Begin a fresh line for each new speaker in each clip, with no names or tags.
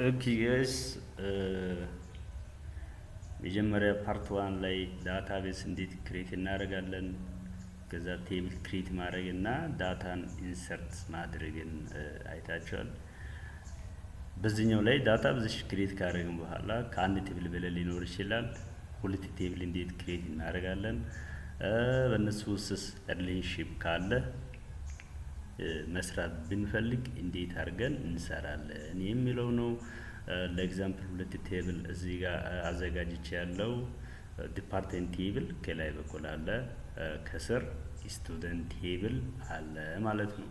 Okay guys፣ መጀመሪያ part one ላይ database እንዴት create እናደርጋለን፣ ከዛ table create ማድረግ እና data ን insert ማድረግን አይታችኋል። በዚህኛው ላይ database create ካደረግን በኋላ ከአንድ table በላይ ሊኖር ይችላል። ሁለት table እንዴት create እናደርጋለን፣ በእነሱ ውስጥስ relationship ካለ መስራት ብንፈልግ እንዴት አድርገን እንሰራለን የሚለው ነው። ለ example ሁለት table እዚህ ጋር አዘጋጅቼ ያለው department table ከላይ በኩል አለ፣ ከስር student table አለ ማለት ነው።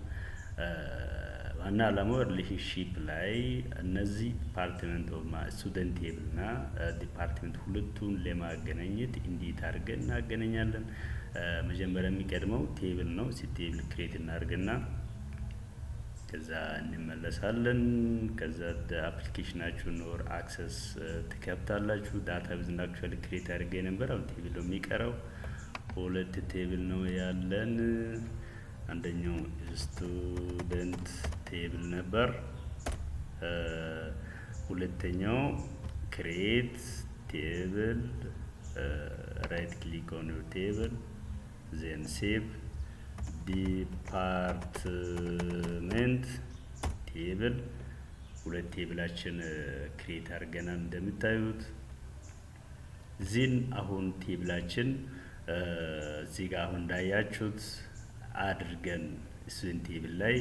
ዋና ዓላማው relationship ላይ እነዚህ department of student table እና department ሁለቱን ለማገናኘት እንዴት አድርገን እናገናኛለን? መጀመሪያ የሚቀድመው table ነው። ሲ table create እናድርግና ከዛ እንመለሳለን። ከዛ application ኣችሁን or Access ትከፍታላችሁ። database actually create አድርጌ ነበር። አሁን table ነው የሚቀረው። ሁለት table ነው ያለን። አንደኛው student table ነበር። ሁለተኛው create table፣ right click on your table, then save department table። ሁለት table ኣችን create አድርገናል እንደምታዩት። Then አሁን table ኣችን እዚህ ጋር አሁን እንዳያችሁት አድርገን student table ላይ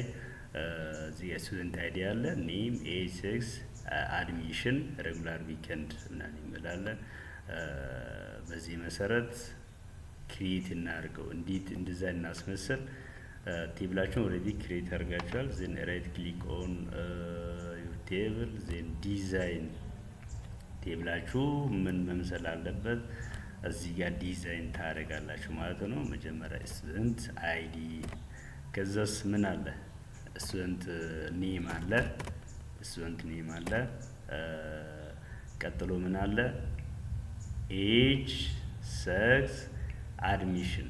እዚህ ጋር student ID አለ፣ name፣ age፣ sex፣ admission፣ regular፣ weekend ምናምን እንላለን። በዚህ መሰረት create እናድርገው። እንዴት እንደዛ እናስመስል? Table ኣችሁን already create አድርጋችኋል። Then right click on your table, then design። Table ኣችሁ ምን መምሰል አለበት? እዚህ ጋር ዲዛይን ታደርጋላችሁ ማለት ነው። መጀመሪያ student ID፣ ከዛስ ምን አለ? Student name አለ። Student name አለ። ቀጥሎ ምን አለ? Age፣ sex፣ admission፣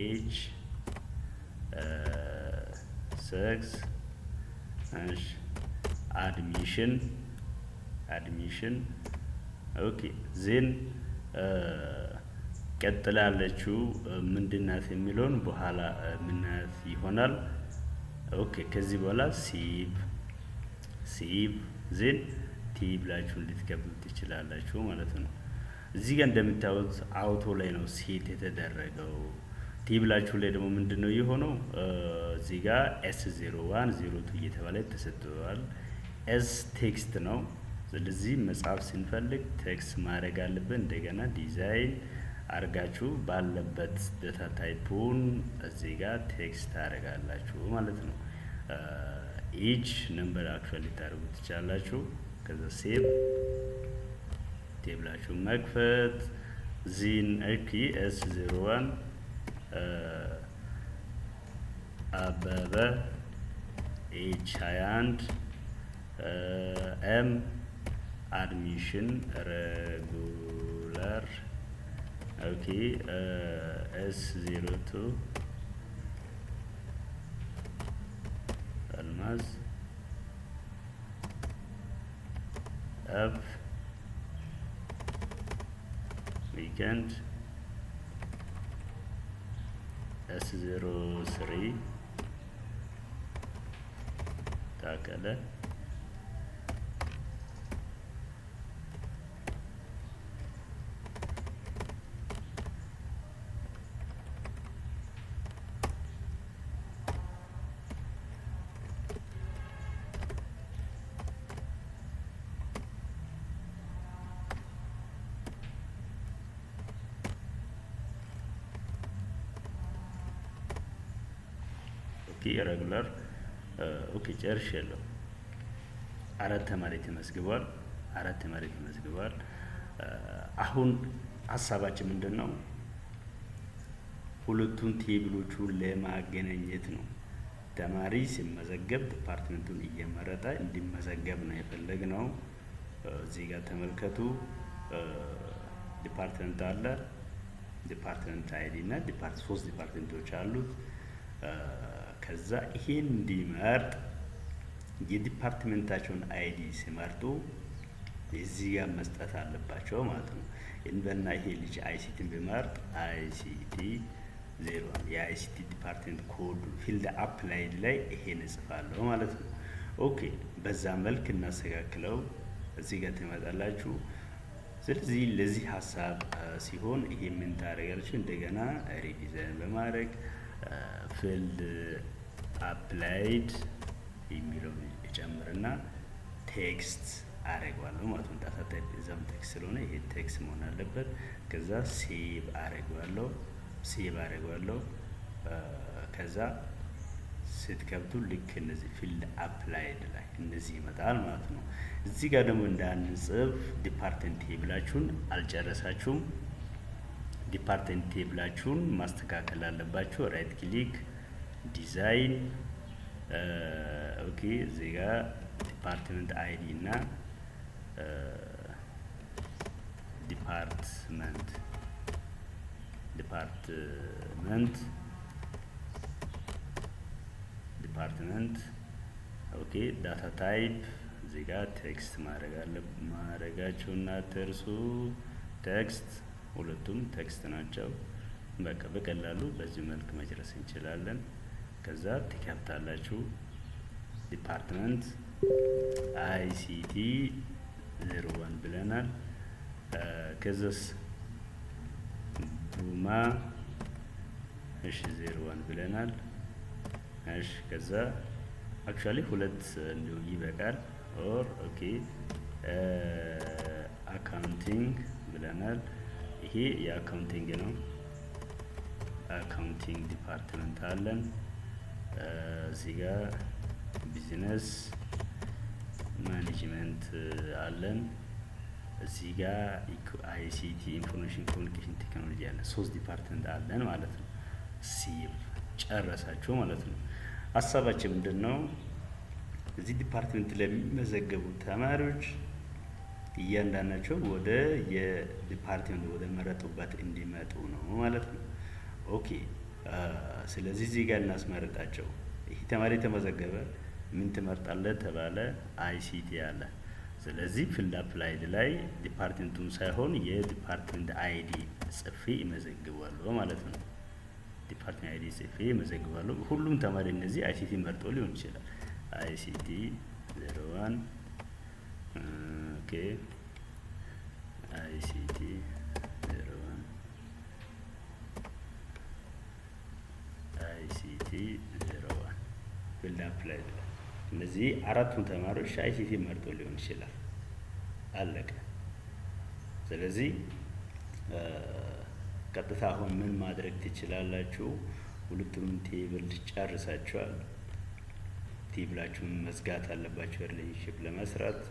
age፣ sex፣ እሺ፣ admission። Okay, then ቀጥላለችው ምንድናት የሚለውን በኋላ ምናያት ይሆናል። Okay, ከዚህ በኋላ save፣ then table ኣችሁን ልትከፍቱ ትችላላችሁ ማለት ነው። እዚህ ጋር እንደምታዩት auto ላይ ነው set የተደረገው። Table ኣችሁ ላይ ደግሞ ምንድን ነው የሆነው? እዚህ ጋር S 01 02 እየተባለ ተሰጥተዋል። S text ነው። ስለዚህ መጻፍ ስንፈልግ text ማድረግ አለብን። እንደገና ዲዛይን አርጋችሁ ባለበት data type ኡን እዚህ ጋር text ታደርጋላችሁ ማለት ነው። Age number actually ታደርጉ ትችላላችሁ። ከዛ save፣ table ኣችሁን መክፈት። Then okay, S 01 አበበ፣ age 21፣ M admission regular። Okay, S 02 አልማዝ፣ F weekend፣ S 03 ታከለ። Okay, regular። Okay, ጨርሻለሁ። አራት ተማሪ ተመዝግቧል። አራት ተማሪ ተመዝግቧል። አሁን ሀሳባችን ምንድን ነው? ሁለቱን table ኦቹን ለማገናኘት ነው። ተማሪ ሲመዘገብ department ኡን እየመረጠ እንዲመዘገብ ነው የፈለግነው። እዚህ ጋር ተመልከቱ። Department አለ፣ department ID እና ሶስት department ኦች አሉት። ከዛ ይሄን እንዲመርጥ የ department ኣቸውን ID ሲመርጡ እዚህ ጋር መስጠት አለባቸው ማለት ነው። እንበልና ይሄ ልጅ ICT ን ቢመርጥ ICT 01 የ ICT department code field applied ላይ ይሄን እጽፋለሁ ማለት ነው። Okay፣ በዛ መልክ እናስተካክለው። እዚህ ጋር ትመጣላችሁ። ስለዚህ ለዚህ ሀሳብ ሲሆን ይሄ ምን ታደርጋላችሁ? እንደገና redesign በማድረግ field applied የሚለውን እጨምርና text አደርገዋለሁ ማለት ነው። Data type እዛም text ስለሆነ ይሄ text መሆን አለበት። ከዛ save አደርገዋለሁ፣ save አደርገዋለሁ። ከዛ ስትከብቱ ልክ እነዚህ field applied ላይ እነዚህ ይመጣል ማለት ነው። እዚህ ጋር ደግሞ እንዳንጽፍ department table ኣችሁን አልጨረሳችሁም። Department table ኣችሁን ማስተካከል አለባችሁ። Right click፣ design፣ okay፣ እዚህ ጋር department ID እና department፣ okay፣ data type እዚህ ጋር text ማድረግ አለ ማድረጋችሁን አትርሱ። Text፣ ሁለቱም text ናቸው። በቃ በቀላሉ በዚህ መልክ መጨረስ እንችላለን። ከዛ ትከፍታላችሁ። Department ICT 01 ብለናል። ከዛስ ቡማ፣ እሺ፣ 01 ብለናል። እሺ፣ ከዛ actually ሁለት እንዲሁ ይበቃል። Or okay፣ accounting ብለናል። ይሄ የ accounting ነው። Accounting department አለን። እዚህ ጋር business management አለን። እዚህ ጋር ICT፣ information communication technology አለን። ሶስት department አለን ማለት ነው። Save፣ ጨረሳችሁ ማለት ነው። ሀሳባችን ምንድን ነው? እዚህ department ለሚመዘገቡ ተማሪዎች እያንዳንዳቸው ወደ የ department ወደ መረጡበት እንዲመጡ ነው ማለት ነው። Okay፣ ስለዚህ እዚህ ጋር እናስመርጣቸው። ይህ ተማሪ ተመዘገበ፣ ምን ትመርጣለህ ተባለ፣ ICT አለ። ስለዚህ field applied ላይ department ኡን ሳይሆን የ department ID ጽፌ ይመዘግባሉ ማለት ነው። Department ID ጽፌ ይመዘግባሉ። ሁሉም ተማሪ እነዚህ ICT መርጦ ሊሆን ይችላል። ICT 01፣ okay፣ ICT 01፣ ICT 01 field applied ላይ እነዚህ አራቱን ተማሪዎች ICT መርጦ ሊሆን ይችላል። አለቀ። ስለዚህ ቀጥታ አሁን ምን ማድረግ ትችላላችሁ? ሁለቱም table ጨርሳችኋል። Table ኣችሁን መዝጋት አለባችሁ relationship ለመስራት።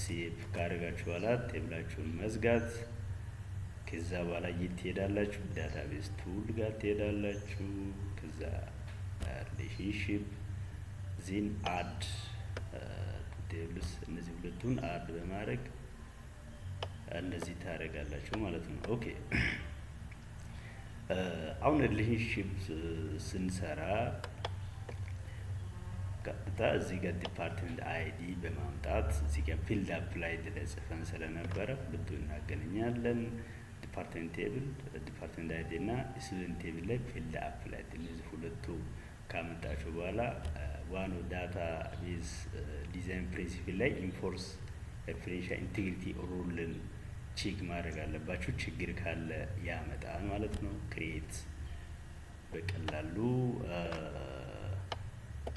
Save ካደረጋችሁ በኋላ table ኣችሁን መዝጋት። ከዛ በኋላ የት ትሄዳላችሁ? Database tool ጋር ትሄዳላችሁ። ከዛ relationship፣ then add tables፣ እነዚህ ሁለቱን add በማድረግ እንደዚህ ታደርጋላችሁ ማለት ነው። Okay፣ አሁን relationship ስንሰራ ቀጥታ እዚህ ጋር department ID በማምጣት እዚህ ጋር field applied ላይ ጽፈን ስለነበረ ሁለቱን እናገናኛለን። Department table department ID እና student table ላይ field applied እነዚህ ሁለቱ ካመጣችሁ በኋላ ዋናው database design principle ላይ enforce referential integrity rule ን check ማድረግ አለባችሁ። ችግር ካለ ያመጣል ማለት ነው። Create በቀላሉ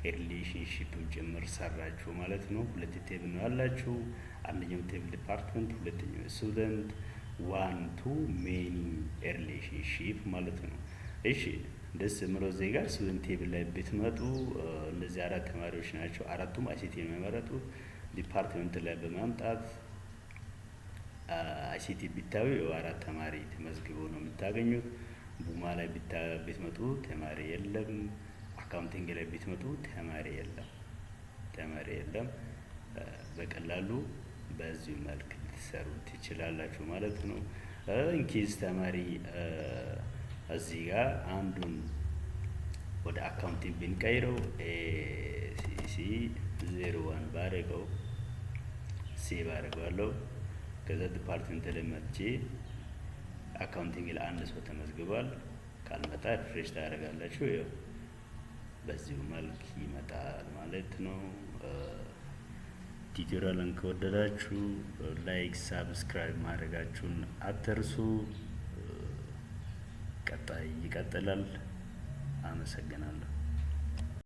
relationship ም ጭምር ሰራችሁ ማለት ነው። ሁለት table ነው ያላችሁ። አንደኛው table department፣ ሁለተኛው student፣ one to many relationship ማለት ነው። እሺ፣ ደስ የምለው እዚህ ጋር student table ላይ ብትመጡ እነዚህ አራት ተማሪዎች ናቸው። አራቱም ICT ነው የመረጡት። Department ላይ በማምጣት ICT ቢታዩ አራት ተማሪ ተመዝግቦ ነው የምታገኙት። ቡማ ላይ ብትመጡ ተማሪ የለም። Accounting ላይ ብትመጡ ተማሪ የለም። ተማሪ የለም። በቀላሉ በዚሁ መልክ ልትሰሩ ትችላላችሁ ማለት ነው። In case ተማሪ እዚህ ጋር አንዱን ወደ accounting ብንቀይረው CC 01 ባረገው save አደርገዋለሁ። ከዛ department ላይ መጥቼ accounting ላይ አንድ ሰው ተመዝግቧል። ካልመጣ refresh ታደርጋላችሁ። ይኸው በዚሁ መልክ ይመጣል ማለት ነው። Tutorial ን ከወደዳችሁ like፣ subscribe ማድረጋችሁን አትርሱ። ቀጣይ ይቀጥላል። አመሰግናለሁ።